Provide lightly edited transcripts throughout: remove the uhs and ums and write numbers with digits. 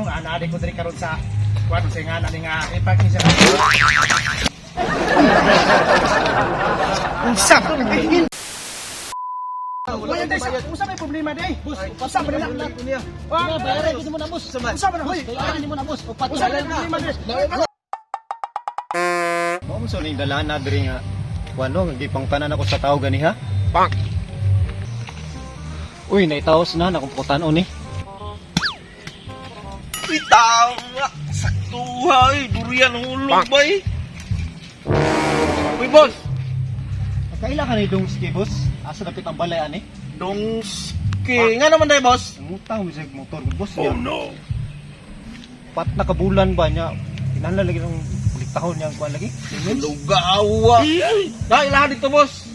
no, naa ko diri karon sa kuan sa nga ni nga ipak ni siya. Unsa ba kang tingin? Wala tayo sa unsa may problema day? Boss, unsa ba nila? Ah, bayaran ko mo na, boss. Unsa ba na hoy? Bayaran mo na, boss. Upat Unsa may problema day? Mao mo ning dalahan na diri nga kuno gipang tanan ako sa tao gani ha. Bang. Uy, naitaos na nakong putan ni. Uy, tama! Saktuha, eh. Durian hulog ba, eh? Uy, boss! Kaila ka ni dong ski boss? Asa dapit ang balay ani? Dongski. Nga naman tayo, boss? Ngutang mi sa motor ko boss niya. Oh no. Pat na kabulan ba niya? Kinahanglan lagi ng buliktahon niya ang kuan lagi. Lugawa. Na, ilahan dito, boss.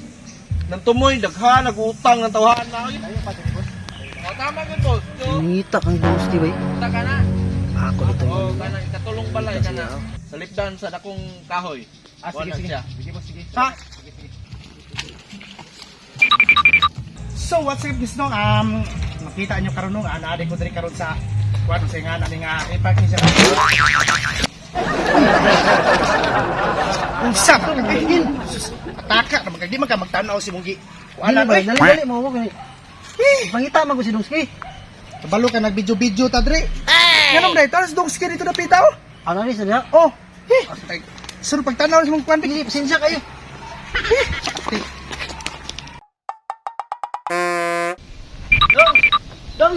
Nang tumoy, daghan, nag-utang, ng tawahan na. O, tama yun, boss. So, Ngita kang Dongski bay. punta ka na. Ako dito. O, kana, katulong balay ka na. Sa lipdan sa dakong kahoy. Ah, sige Wala sige. siya. Sige boss, sige. Ha? So what's up guys no? Makita nyo karon no, naa ko diri karon sa kuan sa nga ni nga ipak ni siya. Unsa ba kang tingin? Sus, ataka naman kag di man ka magtan-aw si Munggi. Kuan Dili na ba, oy. dali dali mo mo kay. Pangita man ko si Dongski. Kabalo ka nag-video-video ta dre. Nganom dai taas dong skin dito na pitaw. Ano ni sa Oh. Eh. Sur pagtanaw si mong kuan Dili pasensya kayo. Dong! Dong!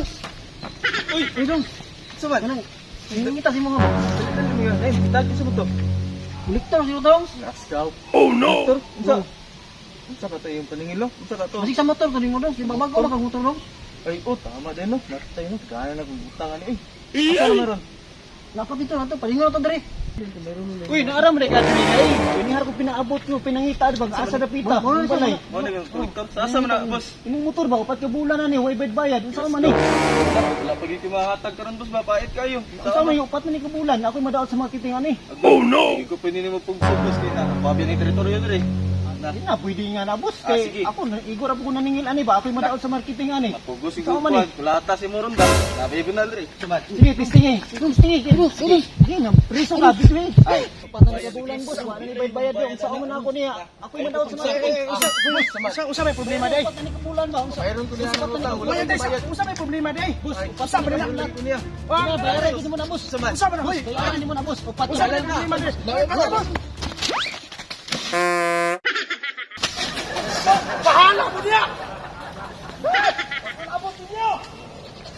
Uy! Uy, Dong! Saman. Kanang ngita si mga ba? Ay, tagi sa mo to. Kolektor si Dong. Let's go. Oh, no! Unsa? Unsa ka to yung paningilo? Unsa ka to? Kasi sa motor to nimo Dong, di ba bago man kag motor Dong? Ay, oh, tama din, no? Natay, no? Gana na kung utang, ano, eh. Asa na meron? Napa dito na to, palingon na to dre. Uy, naaram ra ka diri ay. Pinihar ko pinaabot ko pinangita bag asa dapita. Mo- mo- Ang balay. Mo na yung kolektor. Sa asa man na, boss? Imong motor ba upat ka bulan na ni way bayad. Unsa man ni? Wala pa gyud mahatag karon, boss, mapait kayo. Unsa man yung upat na ni kabulan? Ako'y madaot sa marketing ani. Oh no! Hindi ko pwede nimo pugso, boss, kay na. Pabi ni teritoryo diri. Na. Di na pwede nga na boss Ah, kay sige. ako na igor ako naningil ani ba ako'y madaot sa marketing ani. Mapugos Unsa siguro man ni? kuan. Kulata si Moron ba? Nabi ko na diri. Sige, testing eh. Sige, sige, sige. Sige, nga, preso ka, bitwe. Ay. Upat na ni kabulan boss, wala ni bayad bayad. Unsa man ako niya? Ako'y madaot sa marketing. Unsa unsa may problema day? Upat na ni kabulan ba? Unsa? Bayron ko niya ang utang. Wala Wala akong tayo sa bayad. unsa may problema day? Boss, Unsa ba nila? Niya. Ah, bayaran ko mo na boss. Unsa ba na hoy? Bayaran nimo na boss, upat Unsa may problema day? Boss. Bahala mo niya. Abot ninyo.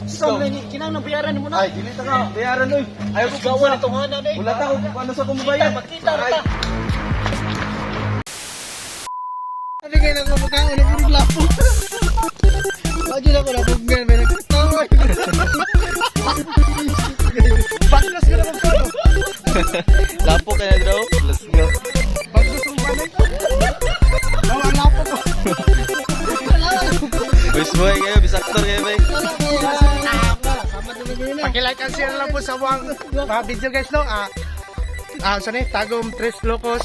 So, kinang bayaran mo na. Ay, dili ta ka. Bayaran oy. Ayaw ko Gawa na tong ana day. Wala ta ko ano sa kumubayad. Magkita ra ta. Ano kayo nang kumakaon ng puro lapo? Wajud ako na buggan, may nagtawa. Baklas ka na magkano. Lapo ka na daw. Let's go. Baklas ang panay. Bawa ang lapo ko. Wish boy kayo, bisaktor kayo, bay. Paki-like and share lang po sa buwang mga video guys no. Ah, ah saan eh? Tagum Tres Locos.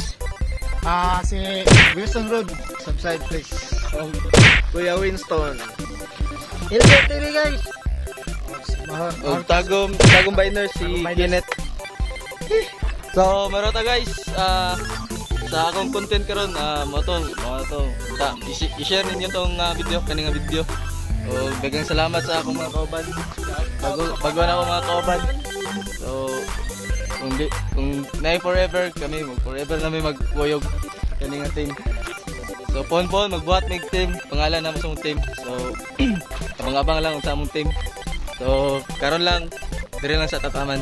Ah, si Wilson Road, subside please. Kuya Winston. Ilbert TV guys. Og Tagum, Tagum Biner si Kenneth. So, meron ta guys, ah, sa akong content karon, mo to, mo to. Ta, i-share ninyo tong video, kani nga video. O daghang salamat sa akong mga kauban. Bago bago na ako mga kauban. So, kung di, kung nay forever kami, mag forever nami magkuyog kani nga team. So, pon pon magbuhat mig team, pangalan namo sa among team. So, abang-abang lang sa among team. So, karon lang, dire lang sa tataman.